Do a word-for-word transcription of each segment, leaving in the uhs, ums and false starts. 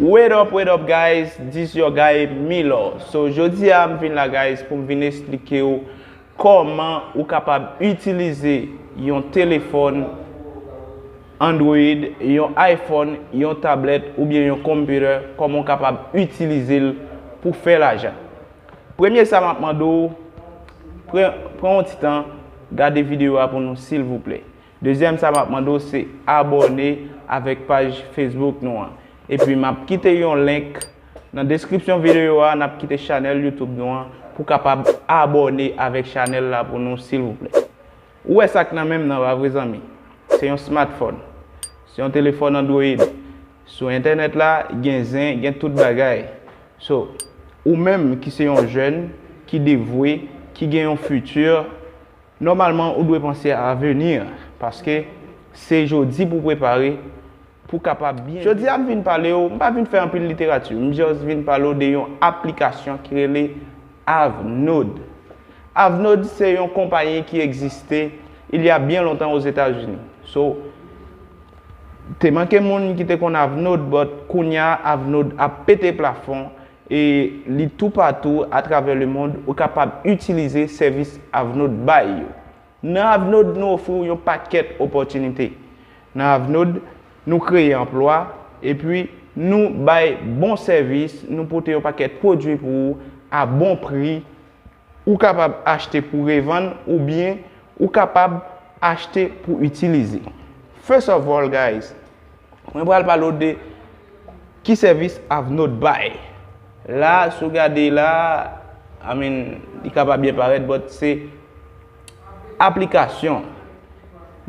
Wait up, wait up, guys, this your guy Milo. So, jodi a m vin la, guys, pou m vin esplike w kòman ou kapab itilize yon telefòn Android, yon iPhone, yon tablèt oubyen yon computer, kòman w kapab itilize l pou fè lajan. Premye sa m ap mande w, pran, pran yon ti tan, gade videyo a pou nou, silvouplè. Dezyèm sa m ap mande w, se abòne avèk paj Facebook nou an. Epi m ap kite yon link nan deskripsyon videyo a, n ap kite chanèl YouTube nou an pou kapab abòne avèk chanèl la pou nou, silvouplè. Ou wè sa k nan men m nan, pa vre, zanmi? Se yon smartphone. Se yon telefòn Android. Sou entènèt la, gen zen, gen tout bagay. So, ou menm ki se yon jèn, ki devwe, ki gen yon fiti, nòmalman, ou dwe panse a avni, paske se jodi pou prepare, pou kapab byen. Jodi a, m vin pale w, m pa vin fè anpil literati, m just vin pale w de yon aplikasyon ki rele Avnode. Avnode se yon konpayi ki egziste il y a bien longtemps aux États-Unis. So, te manke moun ki te konn Avnode, but kounye a, Avnode ap pete plafon e li toupatou atravè lemond, ou kapab itilize sèvis Avnode bay yo. Nan Avnode, nou ofri w yon pakèt opòtinite. Nan Avnode, nou kreye anplwa, epi nou bay bon sèvis, nou pote yon pakèt pwodui pou ou a bon pri. Ou kapab achte pou revann oubyen ou kapab achte pou itilize. First of all, guys, mwen pral pale w de ki sèvis Avnode bay. La, si w gade la, I mean, li ka pa byen parèt, but se aplikasyon.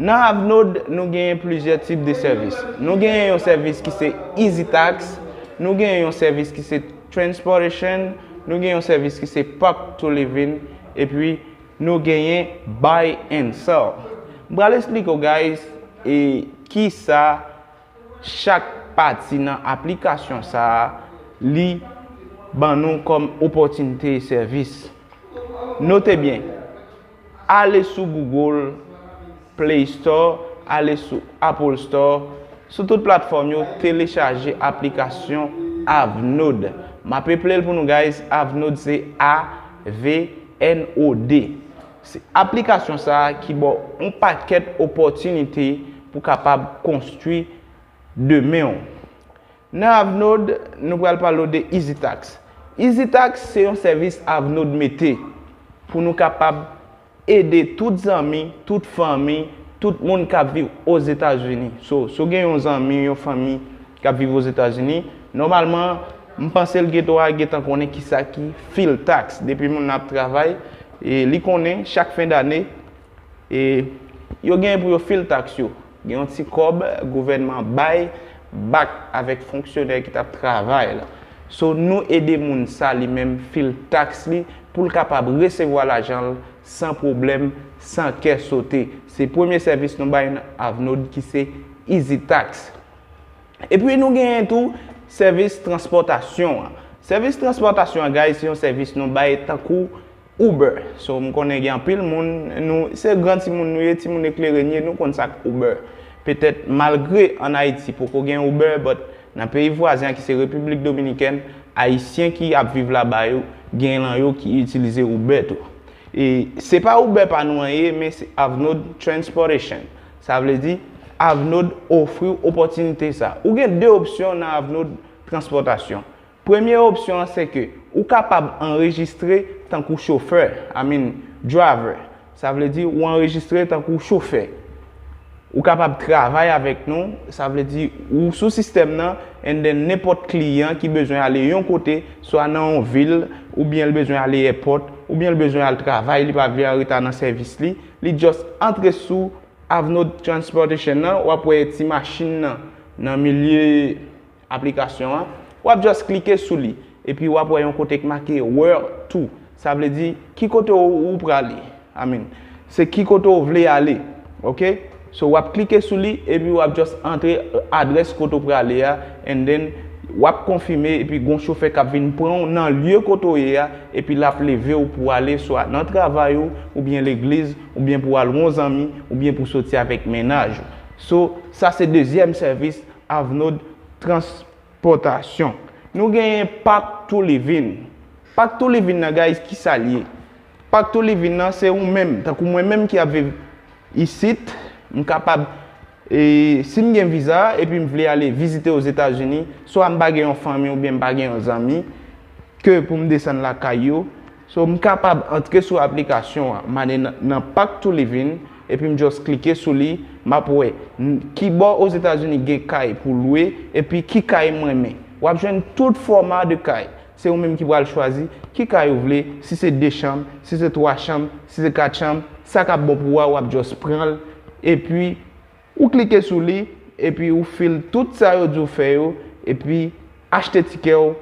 Nan Avnode, nou genyen plizyè tip de sèvis. Nou genyen yon sèvis ki se EasyTax, nou genyen yon sèvis ki se Transportation, nou genyen yon sèvis ki se Park to Live In, epi nou genyen Buy and Sell. M pral esplike w, guys, e kisa chak pati nan aplikasyon sa a, li ban nou kòm opòtinite e sèvis. Note byen, ale sou Google Play Store, ale sou Apple Store, sou tout platfòm yo, telechaje aplikasyon Avnode. M ap eple l pou nou, guys, Avnode se A V N O D. Se aplikasyon sa a ki ba w yon pakèt opòtinite pou kapab konstwi demen w. Nan Avnode, nou pral pale w de EasyTax. EasyTax se yon sèvis Avnode mete pou nou kapab ede tout zanmi, tout fanmi, tout moun k ap viv Ozetazini. So, si w gen yon zanmi, yon fanmi k ap viv Ozetazini, nòmalman, m panse l gentan, gentan konnen kisa ki fil taks. Depi moun nan ap travay, e li konnen chak fen dane, e yo genyen pou yo fil taks yo. Gen yon ti kòb gouvènman bay bak avèk fonksyonè ki t ap travay la. So, nou ede moun sa li menm fil taks li pou l kapab resevwa lajan l san pwoblèm, san kè sote. Se premye sèvis nou bay nan Avnode ki se EasyTax. Epi nou genyen tou sèvis transpòtasyon an. Sèvis transpòtasyon an, guys, se yon sèvis nou bay tankou Uber. So, m konnen gen anpil moun, nou, se gran timoun nou ye, timoun eklere n ye, nou konn sa k Uber. Petèt, malgre ann Ayiti poko gen Uber, but nan peyi vwazen an ki se Repiblik Dominikèn, Ayisyen ki ap viv laba yo, gen lan yo ki itilize Uber tou. E se pa Uber pa nou an ye, men se Avnode Transportation. Sa vle di, Avnode ofri w opòtinite sa. Ou gen de opsyon nan Avnode Transpòtasyon. Premye opsyon an se ke ou kapab anrejistre tankou chofè, I mean, driver. Sa vle di ou anrejistre tankou chofè. Ou kapab travay avèk nou, sa vle di ou sou sistèm nan, and then nenpòt kliyan ki bezwen ale yon kote, swa nan yon vil, oubyen l bezwen ale èpòt, oubyen l bezwen al travay, li pa vle an reta nan sèvis li, li just antre sou Avnode Transportation nan, w ap wè ti machin nan nan milye aplikasyon an, w ap just klike sou li, epi w ap wè yon kote k make Where to. Sa vle di, ki kote w, ou prale. I mean, se ki kote w vle ale. Oke? So, w ap klike sou li, epi w ap just antre adrès kote w prale a, and then w ap konfime, epi gon chofè k ap vin pran w nan lye kote w ye a, epi l ap leve w pou w ale swa nan travay ou, oubyen legliz, oubyen pou w al wè yon zanmi, oubyen pou w soti avèk mennaj ou. So, sa se dezyèm sèvis Avnode Trans-, transpòtasyon. Nou genyen Pack to Live In. Pack to Live In nan, guys, ki sa l ye? Pack to Live In nan, se ou menm, tankou mwen menm ki ap viv isit, m kapab, e, si m gen viza epi m vle ale vizite Ozetazini, swa m pa gen yon fanmi oubyen m pa gen yon zanmi, ke pou m desann lakay yo. So, m kapab antre sou aplikasyon an, m ale nan, nan Pack to Live In, epi m just klike sou li, m ap wè n-, ki bò Ozetazini gen kay pou lwe, epi ki kay m renmen. W ap jwenn tout fòma de kay. Se ou menm ki pral chwazi ki kay ou vle, si se de chanm, si se twa chanm, si se kat chanm, sa k ap bon pou ou a, w ap just pran l, epi ou klike sou li, epi ou fill tout sa yo di w fè yo, epi achte tikè w,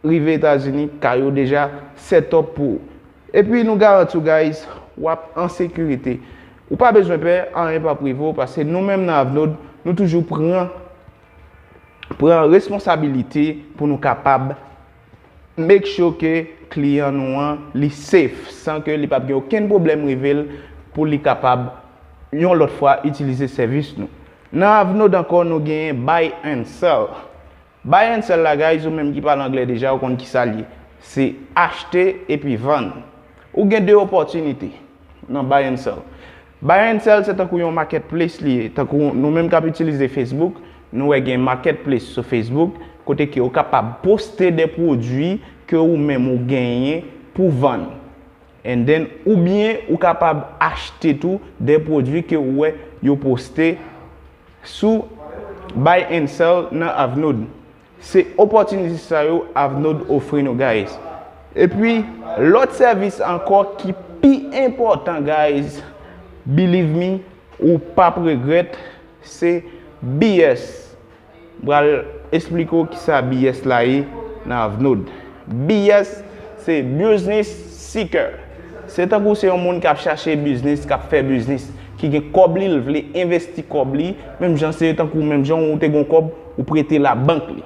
rive Etazini, kay ou deja set up pou ou. Epi nou garanti w, guys, w ap an sekirite. Ou pa bezwen pè, anyen p ap rive w, paske nou menm nan Avnode, nou toujou pran, pran responsabilite pou nou kapab make sure ke kliyan nou an, li safe, san ke li p ap gen okenn pwoblèm rive l pou li kapab yon lòt fwa itilize sèvis nou. Nan Avnode ankò, nou genyen Buy and Sell. Buy and Sell la, guys, ou menm ki pale anglè deja, ou konn ki sa l ye. Se achte epi vann. Ou gen de opòtinite nan Buy and Sell. Buy and Sell, se tankou yon marketplace li ye. Tankou nou menm k ap itilize Facebook, nou wè gen marketplace sou Facebook, kote ke ou kapab poste de pwodui ke ou menm ou genyen pou vann. And then, oubyen ou kapab achte tou de pwodui ke ou wè yo poste sou Buy and Sell nan Avnode. Se opòtinite sa yo Avnode ofri nou, guys. Epi, lòt sèvis ankò ki pi enpòtan, guys, believe me, ou p ap regrèt, se B S. M pral esplike w kisa B S la ye nan Avnode. B S se Business Seeker. Se tankou se yon moun k ap chache biznis, k ap fè biznis, ki gen kòb li, l vle envesti kòb li, menm jan se tankou menm jan ou te gen yon kòb, ou prete labank li.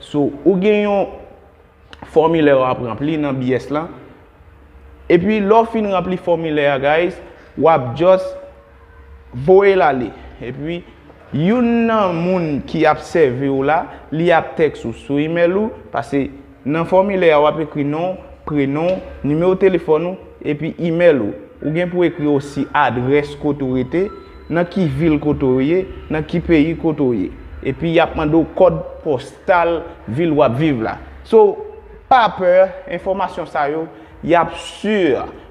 So, ou gen yon fòmilè w ap ranpli nan B S lan. Epi lè w fin ranpli fòmilè a, guys, w ap just voye l ale. Epi youn nan moun ki ap sèvi w la, li ap tèks ou sou imèl ou, paske nan fòmilè a w ap ekri non, prenon, nimewo telefòn ou, epi imèl ou. Ou gen pou ekri osi adrès kote w rete, nan ki vil kote w ye, nan ki peyi kote w ye. Epi y ap mande w kòd pòstal vil w ap viv la. So, pa pè, enfòmasyon sa yo, y ap si.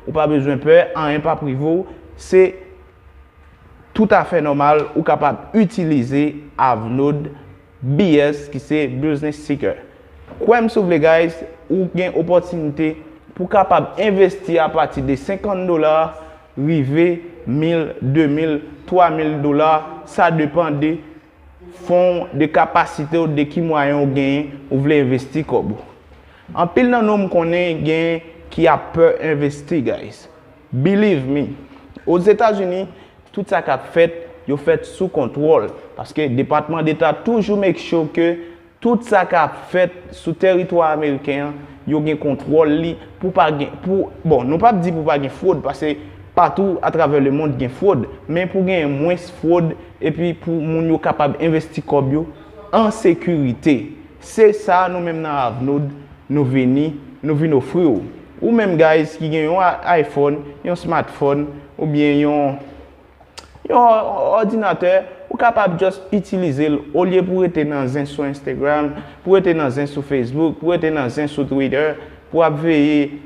Ou pa bezwen pè, anyen p ap rive w. Se toutafè nòmal, ou kapab itilize Avnode B S ki se Business Seeker. Kwè m si w vle, guys, ou gen opòtinite pou kapab envesti apati de senkant dola, rive mil, de mil, twa mil dola, sa depann de fon w, de kapasite w, de ki mwayen w genyen, ou vle envesti kòb ou. Anpil nan nou m konnen gen ki ap pè envesti, guys. Believe me, Ozetazini, tout sa k ap fèt, yo fèt sou kontwòl. Paske Depatman Deta toujou make sure ke tout sa k ap fèt sou tèritwa ameriken an, yo gen kontwòl li pou pa gen, pou, bon, nou p ap di pou pa gen fwod, paske patou atravè lemonn gen fwod, men pou gen mwens fwod, epi pou moun yo kapab envesti kòb yo an sekirite. Se sa nou menm nan Avnode, nou vini, nou vin ofri w. Ou menm, guys, ki gen yon a-, iPhone, yon smartphone, oubyen yon, yon òdinatè, ou kapab just itilize l olye pou rete nan zen sou Instagram, pou rete nan zen sou Facebook, pou rete nan zen sou Twitter, pou ap veye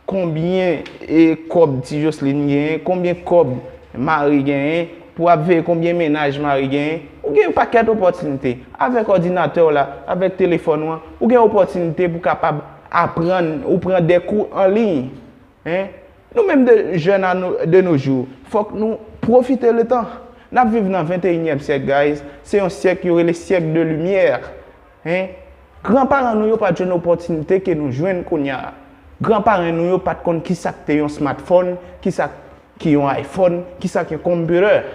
konbyen, e, kòb Ti Jocelyn genyen, konbyen kòb Marie genyen, pou ap veye konbyen mennaj Marie genyen. Ou gen yon pakèt opòtinite. Avèk òdinatè w la, avèk telefòn ou an, ou gen opòtinite pou kapab aprann, ou pran de kou an liy. Hein? Nou menm de jèn a nou, de nos jours, fòk nou pwofite letan. N ap viv nan venteyinyèm syèk, guys. Se yon syèk yo rele syèk de limyè. Hein? Granparan nou yo pa t jwenn opòtinite ke nou jwenn kounye a. Granparan nou yo pa t konn kisa k te yon smartphone, kisa ki yon iPhone, kisa ki yon computer.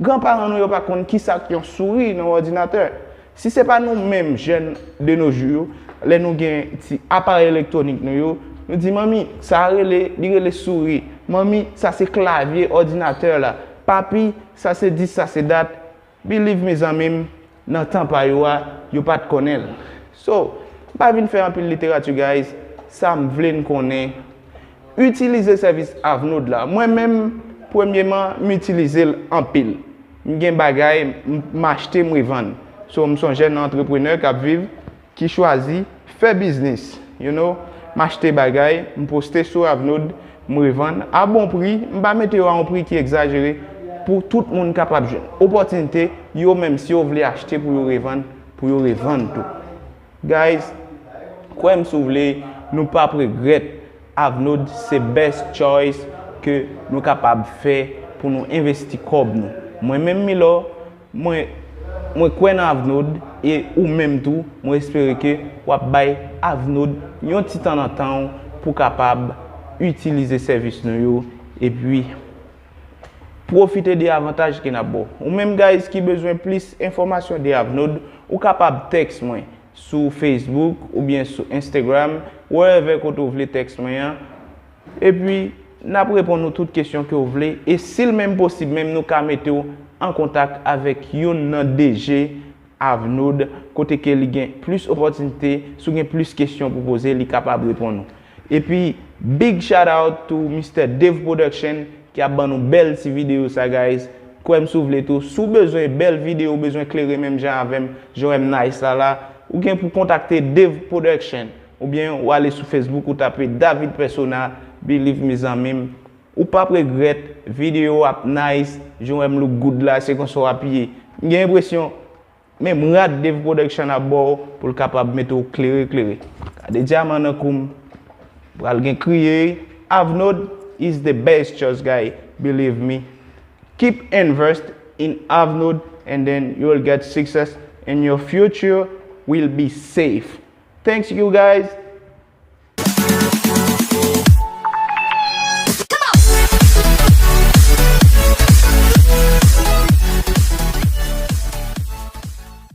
Granparan nou yo pa konn kisa k yon souri nan òdinatè. Si se pa nou menm jèn de nos jours yo, lè nou gen ti aparèy elektwonik nou yo, nou di, "Manmi, sa a rele, li rele souri. Manmi, sa se klavye òdinatè la. Papi, sa se dis, sa se dat." Believe me, zanmi m, Nan tan pa yo a, yo pa t konnen l. So, m pa vin fè anpil literati, guys. Sa m vle n konnen, itilize sèvis Avnode la. Mwen menm, premyeman, m itilize l anpil. M gen bagay, m, m achte, m revann. So, m s on jèn antreprenè k ap viv, ki chwazi fè biznis, you know, m achte bagay, m poste sou Avnode, m revann a bon pri, m pa mete yo a yon pri ki egzajere pou tout moun kapab jwenn opòtinite, yo menm si yo vle achte pou yo revann, pou yo revann tou. Guys, kwè m si w vle, nou p ap regrèt. Avnode se best choice ke nou kapab fè pou nou envesti kòb nou. Mwen menm, Milor, mwen, mwen kwè nan Avnode, e ou menm tou, mwen espere ke w ap bay Avnode yon ti tan nan tan w pou kapab itilize sèvis nou yo, epi pwofite de avantaj ke n ap ba w. Ou menm, guys, ki bezwen plis enfòmasyon de Avnode, ou kapab tèks mwen sou Facebook oubyen sou Instagram, wherever kote w vle tèks mwen an. Epi, n ap reponn ou tout kesyon ke w vle. E si l menm posib, menm nou ka mete w an kontak avèk youn nan D G Avnode, kote ke li gen plis opòtinite, si w gen plis kesyon pou poze, li kapab reponn ou. Epi, big shout out to Mister Dave Production, ki ap ban nou bèl ti videyo sa, guys. Kwè m si w vle tou. Si w bezwen bèl videyo, w bezwen klere menm jan avè m, jan w wè m nice la la, ou gen pou kontakte Dave Production. Oubyen ou ale sou Facebook, ou tape David Persona, believe me, zanmi m, ou p ap regrèt, videyo ap nice, jan w wè m look good la, se konsa w ap ye. M gen enpresyon, menm rad Dave Production ap ba w pou l kapab mete w klere klere. Gade dyaman nan kou m, pral gen kriye. Avnode is the best choice, guy, believe me. Keep invest in Avnode, and then you will get success, and your future will be safe. Thanks, you guys.